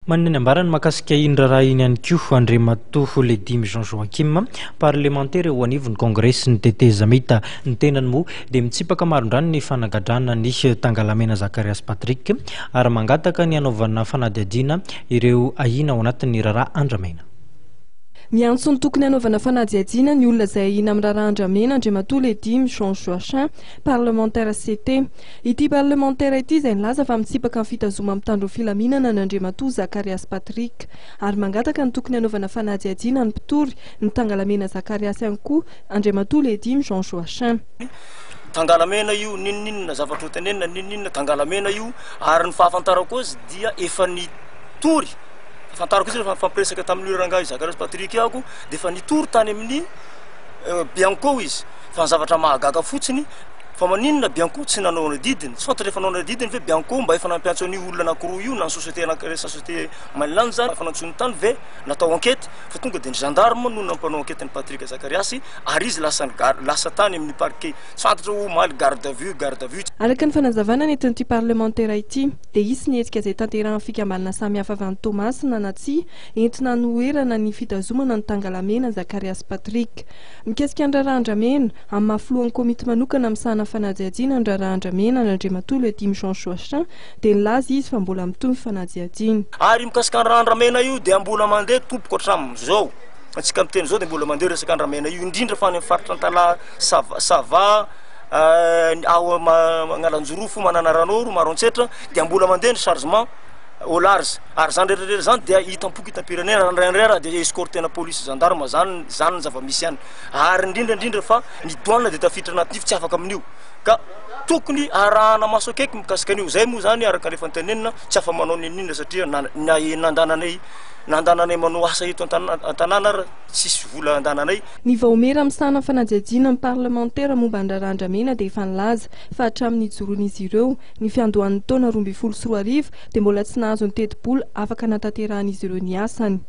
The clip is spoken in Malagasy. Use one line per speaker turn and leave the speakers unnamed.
Manana ny ambarany mahakasika iny raharaha iny ihany koa Andriamatoa Ledimy Jean Joachim, parlemantera eo anivon'ny Kongresin'ny Tetezamita. Ny tenany moa dia mitsipaka marindrano ny fanagadrana ny Tangalamena Zakariasy Patrick ary mangataka ny hanaovana fanadihadiana ireo ahiana ao anatin'ny raharaha Andramena.
Miantso ny tokony hanaovana fanadihadiana ny olona izay ahiana amin'ny raharaha Andramena Andriamatoa Ledimy Jean Joachim, parlemantera CT. Ity parlemantera ity izay nilaza fa mitsipaka ny fitazoma mitandro ny filaminana ny Andriamatoa Zakariasy Patrick ary mangataka ny tokony hanaovana fanadihadiana ny mpitory ny Tangalamena Zakariasy ihany koa Andriamatoa Ledimy Jean Joachim.
Tangalamena io, n'inon'inona zavatra ho tenenina, n'inon'inona Tangalamena io, ary ny fahafantarako azy dia efa nitory, fahafantarako azy rehefa nifampiresaka tamin'io rangahy Zakariasy Patrick io aho dia efa nitory tany amin'ny Bianco izy, fa ny zavatra mahagaga fotsiny Fa maninona Bianco tsy nanao ny adidiny? Tsy fantatra efa nanao ny adidiny ve Bianco mba efa nampiantso an'io olona anankiroa io na ny société anankiray société Mainland zany efa nantsoiny tany ve natao enquête fa tonga dia ny gendarme no nampanao enquête an'i Patrick Zakariasy ary izy lasa lasa tany amin'ny parquet tsy fantatra hoe omaly garde à vue garde à vue.
Araka ny fanazavana nentin'ity parlemantera ity dia hisy ny hetsika izay tanterahan'ny fikambanana samihafa avy any Toamasina na tsia entina hanoherana ny fitazomana ny Tangalamena Zakariasy Patrick. Mikasika ny raharaha Andramena, Amin'ny maha filohan'ny komity manokana misahana fanadihadiana ny raharaha Andramena an' Andriamatoa Ledimy Jean Joachim dia nilaza izy fa mbola mitohy ny fanadihadiana.
Ary mikasika ny raharaha Andramena io dia mbola mandeha tompoko hatramin'izao antsika miteny izao dia mbola mandeha resaka Andramena io indrindra fa any amin'ny faritra Antalaha Sava Sava ao Analanjirofo Mananaranoro Maroantsetra dia mbola mandeha ny chargement au large ary izany rehetra rehetra izany dia hitam-poko hitam-pirenena raha indraindray raha dia escortena polisy gendarme zany zany ny zava-misy any. Ary indrindra indrindra fa ny douane dia tafiditra anatin'io fa tsy afaka amin'io ka tokony arahana maso akaiky mikasika an'io, zay moa zany araka ny efa notenenina tsy afa manao n'inon'inona satria na na nandananay nandananay manao asa eto an-tanàna ary tsisy vola andananay.
Ny vaomiera misahana ny fanadihadiana ny parlemantera momba ny raharaha Andramena dia efa nilaza fa hatramin'ny nijoroan'izy ireo ny fiandohan'ny taona 2012 dia mbola tsy nahazo ny tetibola afaka hanatanterahan'izy ireo ny asany.